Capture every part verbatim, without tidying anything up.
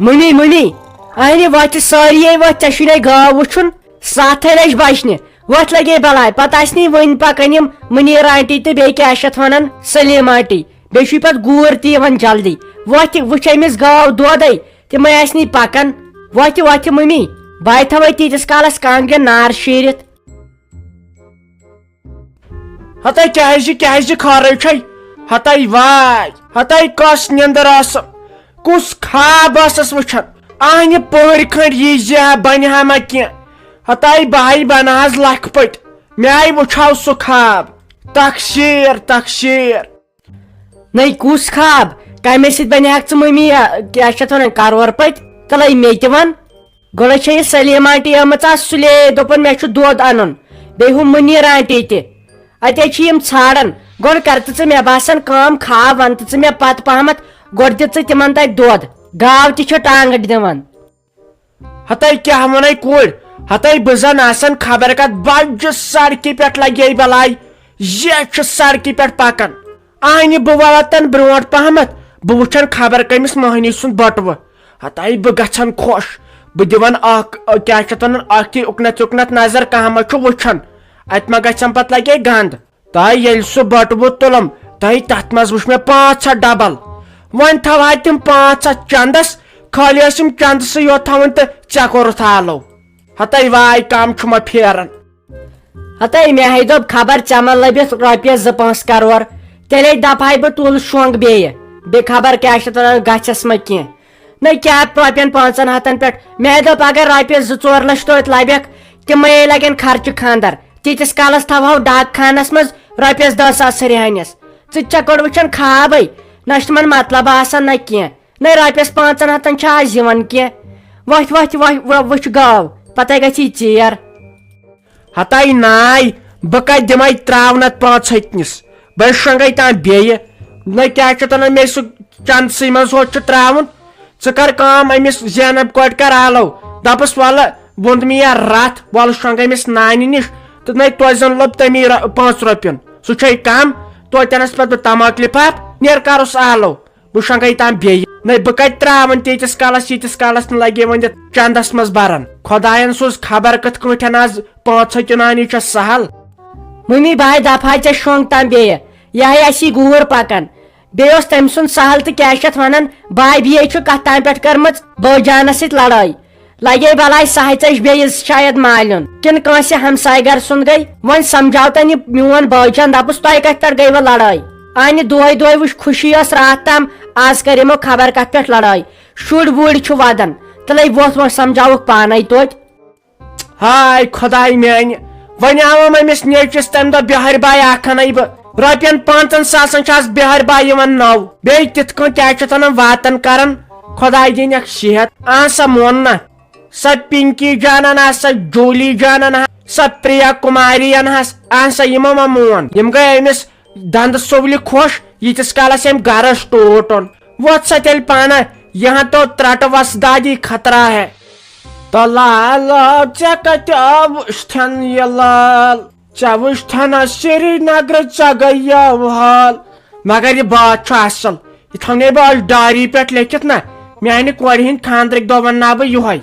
Mummy, mummy, اہنہِ وتہِ ساریے وتہِ، ژےٚ چھُے نے گاو وٕچھُن؟ ستھ ہے لٔج بچنہِ۔ وتھ لگے بلاے، پتہٕ آسہِ نہٕ وۄنۍ پکان یِم منیٖر آنٹی تہٕ بیٚیہِ کیٛاہ چھِ اتھ ونان، سلیٖم آنٹی۔ بیٚیہِ چھُے پتہٕ گوٗر تہِ یِوان جلدی۔ وتہِ وٕچھ أمِس گاو دۄدے، تِمے آسہِ نہٕ پکان۔ وتہِ وتہِ ممی، بہٕ تھاوے تیٖتِس کالس کانٛگرِ نار شیٖرِتھ۔ ہتاے کیازِ، کیازِ خٲرٕے چھے؟ ہتاے واے، ہتاے کۄس نیندٕر ٲسٕم، کُس خواب ٲسٕس وٕچھان؟ اہنہِ پٔہرۍ کھنڈ یی زِ ہا بنہِ ہا ما کینٛہہ۔ ہتاے بہٕ ہاے بنہٕ حظ لکھ پٔٹۍ، مےٚ آے وٕچھاو سُہ خواب۔ تخشیر، تخشیر۔ نٔے کُس خواب؟ کمے سۭتۍ بنہِ ہاکھ ژٕ مٔمی، یا کیٛاہ چھِ اتھ ونان، کرور پٔتۍ؟ تلے مےٚ تہِ ون۔ گۄڈے چھےٚ یہِ سلیٖم آنٹی آمٕژ آز سُلے، دوٚپُن مےٚ چھُ دۄد انُن، بیٚیہِ ہُہ مُنیٖر آنٹی تہِ۔ اتے چھِ یِم ژھانڈان۔ گۄڈٕ کر تہٕ ژٕ مےٚ باسان کٲم، خواب ون تہٕ ژٕ مےٚ پتہٕ پہمتھ، گۄڈٕ دِ ژٕ تِمن تتہِ دۄد۔ گاو تہِ چھِ ٹانگٹ دِوان۔ ہتاے کیٛاہ ونے کورِ، ہتاے بہٕ زن آسن خبر کتھ بجہِ سڑکہِ پٮ۪ٹھ لگے بلاے، یہِ چھِ سڑکہِ پٮ۪ٹھ پکان۔ آنہِ بہٕ واتن برونٛٹھ پہمتھ، بہٕ وٕچھن خبر کٔمِس مۄہنی سُنٛد بٹوٕ۔ ہتاے بہٕ گژھن خۄش، بہٕ دِون اکھ، کیٛاہ چھِ اتھ ونان، اکھ تہِ اُکنتھ یُکنتھ نظر، کانٛہہ ما چھُ وٕچھان، اتہِ ما گژھن پتہٕ لگے گنٛد۔ تہٕ ییٚلہِ سُہ بٹوٕ تُلُم، تہٕ تتھ منٛز وٕچھ مےٚ پانٛژھ ہتھ ڈبل۔ وۄنۍ تھاوہا تِم پانٛژھ ہتھ چندس، خٲلی ٲسِم چندسٕے یوت تھاوٕنۍ تہٕ ژےٚ کوٚرُتھ آلو۔ ہتے واے کم چھُ مےٚ پھیران۔ ہتے مےٚ ہے دوٚپ خبر ژےٚ ما لٔبِتھ رۄپیس زٕ پانٛژھ کرور، تیٚلے دپہٕ ہاے بہٕ تُل شۄنٛگ بیٚیہِ، بیٚیہِ خبر کیٛاہ چھِ اتھ ونان گژھٮ۪س ما کینٛہہ۔ نہ کیٛاہ رۄپین پانٛژن ہتن پٮ۪ٹھ؟ مےٚ دوٚپ اگر رۄپیس زٕ ژور لچھ توتہِ لبٮ۪کھ، تِمے لگن خرچہٕ خاندر۔ تیٖتِس کالس تھاوہو ڈاک خانس منٛز رۄپیس دہ ساس رِہنس۔ ژٕ ژےٚ کوٚر وٕچھان خوابے، نہ چھُ تِمن مطلب آسان نہ کینٛہہ۔ نہ رۄپیس پانٛژن ہتن چھِ آز یِوان کینٛہہ۔ وۄتھ وۄتھ وۄتھ وۄ-، وٕچھ گاو، پتے گژھی ژیر۔ ہتاے ناے، بہٕ کتہِ دِمے تراونت پانٛژھ ہتنس؟ بہٕ شۄنگے تام بیٚیہِ۔ نہ کیٛاہ چھُ تنان مےٚ سُہ چندسٕے منٛز ہوت چھُ تراوُن؟ ژٕ کر کٲم، أمِس زینب کورِ کر آلو، دپس ولہٕ ووٚن مےٚ یا رتھ، ولہٕ شۄنگ أمِس نانہِ نِش، تہٕ نَے توتہِ زن لوٚب تٔمی رۄ-، پانٛژھ رۄپین۔ سُہ چھے کم، توتہِ انس پتہٕ بہٕ تماکھ لفاف، نیر کرُس آلو۔ بہٕ شۄنگے تام بیٚیہِ۔ نَے بہٕ کتہِ تراون تیٖتِس کالس، ییٖتِس کالس نہٕ لگے وۄنۍ یتھ چندس منٛز برن۔ خۄداین سوز خبر کِتھ کٲٹھۍ آز پانٛژھ ہتہِ نانی چھےٚ سہل۔ ممی بہٕ ہاے دپہٕ ہاے ژےٚ شۄنگ تام بیٚیہِ۔ یہِ ہاے اسی گوٗر پکان۔ بیٚیہِ اوس تٔمۍ سُنٛد سہل تہٕ کیٛاہ چھِ اتھ ونان، بابیے چھُ کتھ تام پٮ۪ٹھ کٔرمٕژ بٲے جانس سۭتۍ لڑٲے۔ لگے بلاے سہل ژٔج بیٚیِس شاید مالیُن کِنہٕ کٲنٛسہِ ہمسایہِ گرٕ سُنٛد گٔے۔ وۄنۍ سمجھاو تٔمۍ یہِ میون بٲے جان، دپُس تۄہہِ کتھ پٮ۪ٹھ گٔیوٕ لڑٲے؟ انہِ دۄہے دۄہے وٕچھ خوشی ٲس راتھ تام، از کٔر یِمو خبر کتھ پٮ۪ٹھ لڑٲے۔ شُرۍ وُرۍ چھِ ودان، تہٕ لے وۄتھ وۄتھ سمجھاوُکھ پانے توتہِ۔ ہاے خۄداے میانہِ، وۄنۍ آوم أمِس نیٚچوِس تمہِ دۄہ بِہارِ باے اکھ انے بہٕ۔ رۄپین پانٛژن ساسن چھِ آز بِہارِ باے یِوان نو۔ بیٚیہِ تِتھ کٔنۍ کیٛاہ چھِ اتھ ونان واتن کران۔ خۄداے دِنۍ اکھ صحت۔ آ سا مون نہ۔ سۄ پِنکی جانن ہا، سۄ جولی جانن ہا، سۄ پریا کماری ہس، آ سا یِمو ما مون۔ یِم گٔے أمِس دندٕ سُولہِ خۄش، ییٖتِس کالس أمۍ گرس ٹوٹھ اوٚن۔ وۄتھ سا تیٚلہِ پانہ، یہاں تو ترٹہٕ وس دادی خطرہ ہے۔ تہٕ لالہ، ژےٚ کتہِ وٕچھتھن یہِ لال؟ ژےٚ وٕچھتھن سری نگرٕ، ژےٚ گٔیو حال۔ مگر یہِ بٲتھ چھُ اصل۔ یہِ تھاونے بہٕ آز ڈاری پٮ۪ٹھ لیکھِتھ نہ، میانہِ کورِ ہٕنٛدِ خانٛدرٕکۍ دۄہ ونناو بہٕ یِہوے۔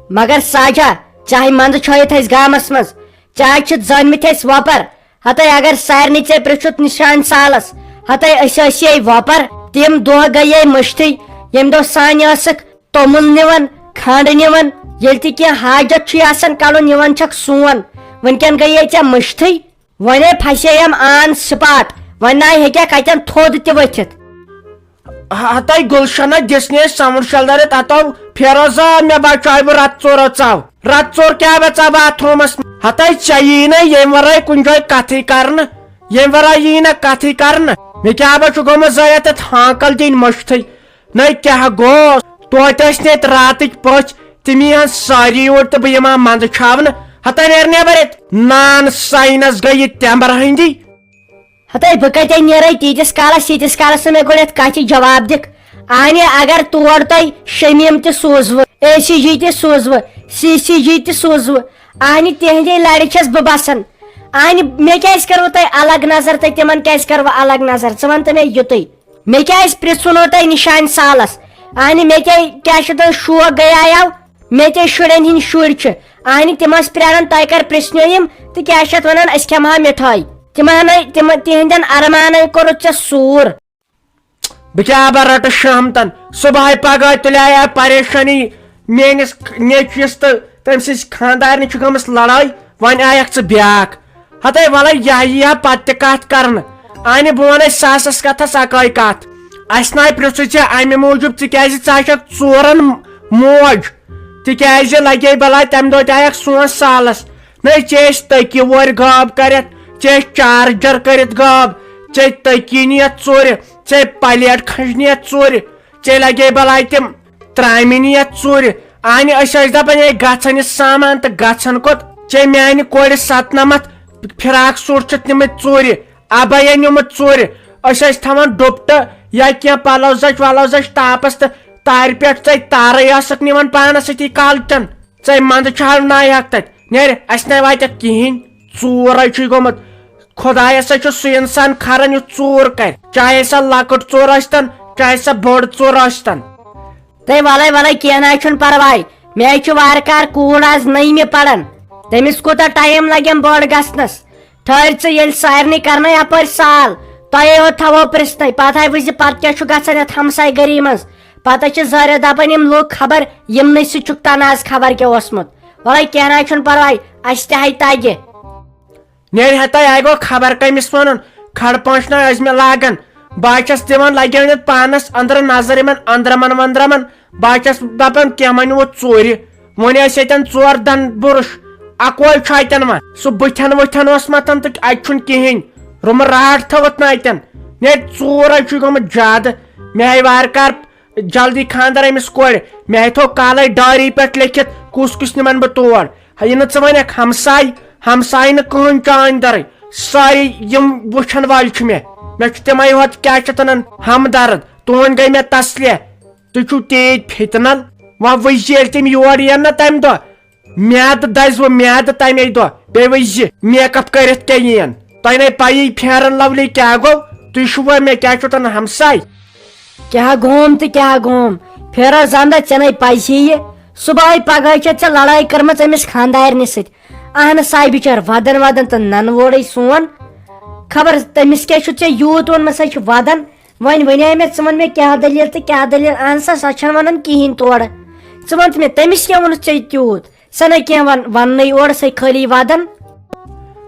مگر ساجا، چاہے منٛدٕ چھٲیِتھ اَسہِ گامس منٛز، چاہے چھِ زٲنمٕتۍ اَسہِ وۄپر، ہتے اگر سارنٕے ژےٚ پرٛژھُتھ نِشانہِ سالس، ہتے أسۍ ٲسۍ یے وۄپر، تِم دۄہ گٔیے مٔشتھٕے، ییٚمہِ دۄہ سانہِ ٲسٕکھ توٚمُل نِوان، کھنٛڈ نِوان، ییٚلہِ تہِ کینٛہہ حاجت چھُے آسان کڑُن، یِوان چھکھ سون۔ وٕنکٮ۪ن گٔیے ژےٚ مٔشتھٕے۔ وۄنۍ ہے پھسے یِم آن سپاٹ، وۄنۍ نہ ہیٚکیٛاہ کتٮ۪ن تھوٚد تہِ ؤتھِتھ۔ ہتاے گلشنہ دِژ نے سمر شلدرت اتو فیروزہ، مےٚ بچاو بہٕ رت ژور ژاو۔ رت ژور کیٛاہ بچاو باتھ رومس منٛز؟ ہتاے ژےٚ یی نہ ییٚمہِ ورٲے کُنہِ جایہِ کتھٕے کرنہٕ، ییٚمہِ ورٲے یی نہ کتھٕے کرنہٕ۔ مےٚ کیٛاہ بہ چھُ گوٚمُت ضایع تتھ ہانکل دِنۍ مٔشتھٕے۔ نَے کیٛاہ گوٚو؟ توتہِ ٲسۍ نہٕ ییٚتہِ راتٕکۍ پٔژھۍ، تِم یِہن سٲری یور تہٕ بہٕ یِمہٕ ہا منٛدٕ چھاونہٕ۔ ہتا نیرنہِ برِتھ نان ساینس گٔے یہِ تٮ۪مبر ہٕنٛدی۔ ہتے بہٕ کتے نیرے تیٖتِس کالس، ییٖتِس کالس نہٕ مےٚ گۄڈٕ یتھ کتھِ جواب دِکھ۔ اہنہِ اگر تور تۄہہِ شمیٖم تہِ سوٗزوٕ، اے سی جی تہِ سوٗزوٕ، سی سی جی تہِ سوٗزوٕ، اہنہِ تِہنٛدے لڑِ چھس بہٕ بسان۔ اہنہِ مےٚ کیٛازِ کٔروٕ تۄہہِ الگ نظر تہٕ تِمن کیٛازِ کٔروٕ الگ نظر؟ ژٕ ون تہٕ مےٚ یُتُے۔ مےٚ کیٛازِ پرٛژھوُنو تۄہہِ نِشانہِ سالس؟ اہنہِ مےٚ کیٛاہ، کیٛاہ چھُ تۄہہِ شوق گٔیایو؟ مےٚ تہِ شُرٮ۪ن ہِنٛدۍ شُرۍ چھِ۔ اہنہِ تِم ٲسۍ پرٛاران تۄہہِ کر پرٛژھنٲیِم تہٕ کیٛاہ چھِ اَتھ وَنان، أسۍ کھٮ۪مہٕ ہا مِٹھٲے۔ تِم اہنَے، تِم، تِہِنٛدٮ۪ن ارمانَے کوٚرُتھ ژےٚ سوٗر۔ بہٕ کیٛاہ بہٕ رَٹہٕ شہمتن؟ صُبحٲے پگہٲے تُلیٛاے پریشٲنی میٛٲنِس نیٚچوِس تہٕ تٔمۍ سٕنٛزِ خانٛدارنہِ چھِ گٔمٕژ لڑٲے، وۄنۍ آیکھ ژٕ بیٛاکھ۔ ہتے وَلَے یہِ ہا یی ہا پَتہٕ تہِ کَتھ کَرنہٕ۔ اَنہِ بہٕ وَنَے ساسَس کَتھَس اَکٲے کَتھ۔ اَسہِ نَے پرٛژھُے ژےٚ اَمہِ موٗجوٗب، ژٕ کیٛازِ ژٕ ہا چھَکھ ژورَن موج؟ تِکیٛازِ لَگے بَلاے تَمہِ دۄہ تہِ آیَکھ سون سالَس۔ نَے ژےٚ ٲسۍ تٔکی وورِ غٲب کٔرِتھ، ژےٚ ٲسۍ چارجَر کٔرِتھ غٲب، ژےٚ تٔکی نِیَتھ ژورِ، ژےٚ پَلیٹ کھَنٛجنِیَتھ ژورِ، ژےٚ لَگے بَلاے تِم ترٛامہِ نِیَتھ ژورِ۔ اَنہِ أسۍ ٲسۍ دَپان، ہے گژھن یہِ سامان تہٕ گژھن کوٚت؟ ژےٚ میٛانہِ کورِ سَتنَمَتھ فِراک سوٗٹ چھِتھ نِمٕتۍ ژورِ، اَبَیا نیوٗمُت ژورِ۔ أسۍ ٲسۍ تھاوان ڈُپٹہٕ یا کینٛہہ پَلو زَچھ وَلو زَچھ تاپَس تہٕ تارِ پٮ۪ٹھ ژَے تارَے ٲسٕکھ نِوان پانَس سۭتی کالچَن۔ ژَے منٛدٕ چھُ ہاو نایہِ ہَکھ تَتہِ۔ نیرِ، اَسہِ نَے واتٮ۪کھ کِہیٖنۍ۔ ژوٗر ہے چھُے گوٚمُت۔ خۄدایَس ہے چھُ سُہ اِنسان کھَران یُس ژوٗر کَرِ۔ چاہے سۄ لۄکٕٹ ژوٗر ٲسۍتَن، چاہے سۄ بٔڑ ژوٗر ٲسۍتَن۔ تہٕ وَلَے وَلَے کینٛہہ نہ چھُنہٕ پَرواے، مےٚ چھُ وارٕ کارٕ کوٗر آز نٔیمہِ پَران، تٔمِس کوٗتاہ ٹایم لَگٮ۪م بٔڑ گژھنَس؟ ٹھٔہر ژٕ، ییٚلہِ سارنٕے کَرنَے اَپٲرۍ سال، تۄہے یوت تھاوو پِرٛژھنَے، پَتہٕ ہاے وٕچھِ زِ پَتہٕ کیٛاہ چھُ گژھان یَتھ ہمساے گٔری منٛز، پَتہٕ چھِ زٲرِتھ دَپان یِم لوٗکھ خبر یِمنٕے سۭتۍ چھُکھ تَنازٕ خبر کیٛاہ اوسمُت۔ وَلَے کینٛہہ نہ چھُنہٕ پَرواے، اَسہِ تہِ ہاے تَگہِ۔ نیرِ ہتا، یہِ گوٚو خبر کٔمِس وَنُن، کھڑ پانٛچھ نہ ٲسۍ مےٚ لاگان۔ بہٕ ہا چھَس دِوان لَگیو یَتھ پانَس أنٛدرٕ نظر یِمَن أنٛدرَمَن وَنٛدرَمَن۔ بہٕ ہا چھَس دَپان، کینٛہہ مَنہِ ووت ژوٗرِ۔ وۄنۍ ٲسۍ ییٚتٮ۪ن ژور دَن بُرُش، اَکوے چھُ اَتٮ۪ن وۄنۍ۔ سُہ بٕتھٮ۪ن ؤتھٮ۪ن اوس مَتھان تہٕ اَتہِ چھُنہٕ کِہیٖنۍ۔ روٚمہٕ راٹھ تھٲوٕتھ نہٕ اَتٮ۪ن۔ نیرِ ژوٗر ہے چھُ گوٚمُت زیادٕ۔ مےٚ ہَے وارٕ کار جلدی خانٛدر أمِس کورِ۔ مےٚ ہَے تھوٚو کالَے ڈایری پٮ۪ٹھ لیکھِتھ کُس کُس نِمَن بہٕ تور۔ ہا، یہِ نہٕ ژٕ وَنَکھ ہمساے، ہمساے نہٕ کٕہٕنۍ چٲنۍ دَرٕے۔ سٲری یِم وٕچھَن وٲلۍ چھِ مےٚ۔ مےٚ چھُ تِمَے ہوت کیٛاہ چھِ اَتھ وَنان ہمدرد۔ تُہُنٛد گٔے مےٚ تسلہِ۔ تُہۍ چھِو تیٖتۍ فِتنَن۔ وۄنۍ وٕچھ زِ ییٚلہِ تِم یور یِن نہ تَمہِ دۄہ، میادٕ دَزِ وۄنۍ میادٕ تَمے دۄہ۔ بیٚیہِ وٕچھ زِ میک اپ کٔرِتھ کیٛاہ یِن۔ تۄہہِ نے پَیی پھیرن لَولی کیٛاہ گوٚو؟ تُہۍ چھِو وۄنۍ مےٚ کیٛاہ چھُو تَن ہمساے؟ کیٛاہ گوم تہٕ کیٛاہ گوم؟ پھیرو زنٛدہ، ژےٚ نے پَزِ یہِ۔ صُبحٲے پگہٲے چھےٚ ژےٚ لڑٲے کٔرمٕژ أمِس خانٛدارنہِ سۭتۍ۔ اہن سا، یہِ بِچٲر ودان ودان تہٕ ننہٕ وورٕے سون۔ خبر تٔمِس کیٛاہ چھُ ژےٚ یوٗت ووٚنمُت، سۄ چھِ ودان۔ وۄنۍ وَنے مےٚ، ژٕ وَن مےٚ کیٛاہ دٔلیٖل تہٕ کیٛاہ دٔلیٖل؟ اہن سا، سۄ چھَنہٕ وَنان کِہیٖنۍ تورٕ۔ ژٕ وَن تہٕ مےٚ، تٔمِس کیٛاہ ووٚنُتھ ژےٚ تیوٗت؟ سۄ نَے کینٛہہ وَن-، وَننٕے اورٕ، سۄے خٲلی وَدان۔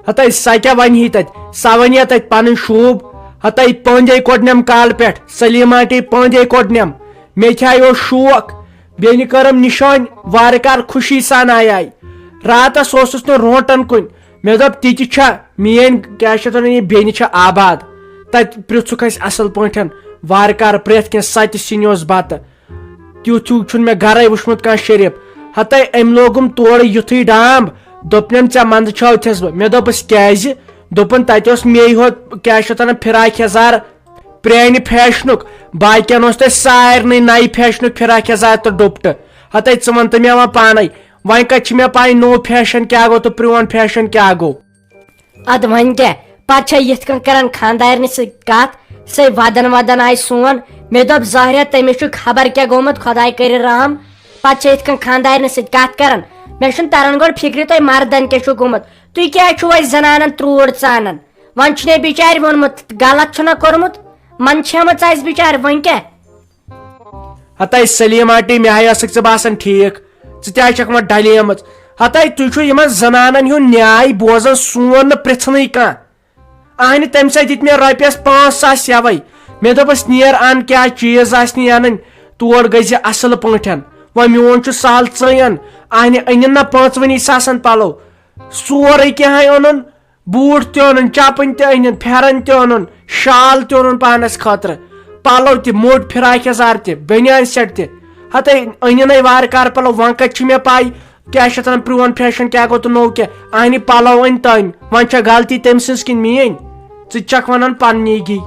ہَتَے سۄ کیٛاہ وَنہِ ہی تَتہِ؟ سۄ وَنہِ ہا تَتہِ پَنٕنۍ شوٗب۔ ہَتَے پٲنٛجے کوٚڑنٮ۪م کالہٕ پٮ۪ٹھ، سلیٖما ٹی پٲنٛجے کوٚڑنٮ۪م۔ مےٚ تہِ ہا اوس شوق۔ بیٚنہِ کٔرٕم نِشٲنۍ، وارٕ کارٕ خوشی سان آیے۔ راتَس اوسُس نہٕ رونٛٹَن کُنہِ۔ مےٚ دوٚپ، تہِ تہِ چھا میٛٲنۍ، کیٛاہ چھِ اَتھ وَنان، یہِ بیٚنہِ چھےٚ آباد۔ تَتہِ پرٛژھُکھ اَسہِ اَصٕل پٲٹھۍ، وارٕ کارٕ پرٛٮ۪تھ کینٛہہ، سَتہِ سِنۍ اوس بَتہٕ۔ تیُتھ ہیوٗ چھُنہٕ مےٚ گرے وٕچھمُت کانٛہہ شریٖف۔ ہتے أمۍ لوگُم تورٕ یُتھُے ڈام، دوٚپنم، "ژےٚ منٛدٕ چھٲوتھس بہٕ؟" مےٚ دوٚپُس، "کیٛازِ؟" دوٚپُن، "تتہِ اوس مے ہوت، کیٛاہ چھِ اتھ ونان، فراک یزار پرانہِ فیشنُک، باقین اوس تتہِ سارنٕے نَیہِ فیشنُک فراک یزار تہٕ ڈُپٹہٕ۔ ہتے ژٕ وَن تہٕ مےٚ وۄنۍ پانے، وۄنۍ کتہِ چھِ مےٚ پاے نوٚو فیشن کیٛاہ گوٚو تہٕ پرٛون فیشن کیٛاہ گوٚو؟" ادٕ وۄنۍ کیٛاہ؟ پتہٕ چھےٚ یِتھ کٔنۍ کران خانٛدارنہِ سۭتۍ کتھ، سۄے ودان ودان آیہِ سون۔ مےٚ دوٚپ، "ظٲہرہ تٔمِس چھُ خبر کیٛاہ گوٚمُت، خۄداے کٔرِنۍ رحم۔" پتہٕ چھےٚ یِتھ کٔنۍ خانٛدارنہِ سۭتۍ کتھ کران۔ مےٚ چھُنہٕ تران گۄڈٕ فِکرِ، تۄہہِ مردن کیٛاہ چھُ گوٚمُت؟ تُہۍ کیٛازِ چھِو وۄنۍ زنانن ترٛوٹ ژانان؟ وۄنۍ چھُ مےٚ بِچارِ ووٚنمُت، غلط چھُنہ کوٚرمُت؟ منٛدچھیمٕژ آسہِ بِچارِ، وۄنۍ کیٛاہ؟ ہتے سلیما ٹی، مےٚ ہاے ٲسٕکھ ژٕ باسان ٹھیٖک، ژٕ تہِ ہاے چھکھ وۄنۍ ڈلیمٕژ۔ ہتے تُہۍ چھِو یِمن زنانن ہُنٛد نیاے بوزان، سون نہٕ پرژھنٕے کانٛہہ۔ اہنہِ، تمہِ سۭتۍ دِتۍ مےٚ رۄپیس پانٛژھ ساس یوے۔ مےٚ دوٚپُس، "نیر ان، کیٛاہ چیٖز آسہِ نہٕ انٕنۍ، تور گٔژھۍ زِ اصل پٲٹھۍ۔ وۄنۍ میون چھُ سہل، ژٕے ان۔" اہنہِ، أنِن نہ پانٛژوٕنی ساسن پلو۔ سورُے کینٛہہ اوٚنُن، بوٗٹھ تہِ اوٚنُن، چپٕنۍ تہِ أنِن، پھٮ۪رن تہِ اوٚنُن، شال تہِ اوٚنُن پانس خٲطرٕ، پلو تہِ، موٚٹ فراک یزار تہِ، بنیان سیٹ تہِ۔ ہتے أنِن ہے وارٕ کارٕ پلو، وۄنۍ کتہِ چھِ مےٚ پاے کیٛاہ چھِ اتھ ونان، پرٛون فیشن کیٛاہ گوٚو تہٕ نوٚو کیٛاہ؟ اہنہِ، پلو أنۍ تٔمۍ، وۄنۍ چھا غلطی تٔمۍ سٕنٛز کِنہٕ میٲنۍ؟ ژٕ تہِ چھکھ ونان پننی گی۔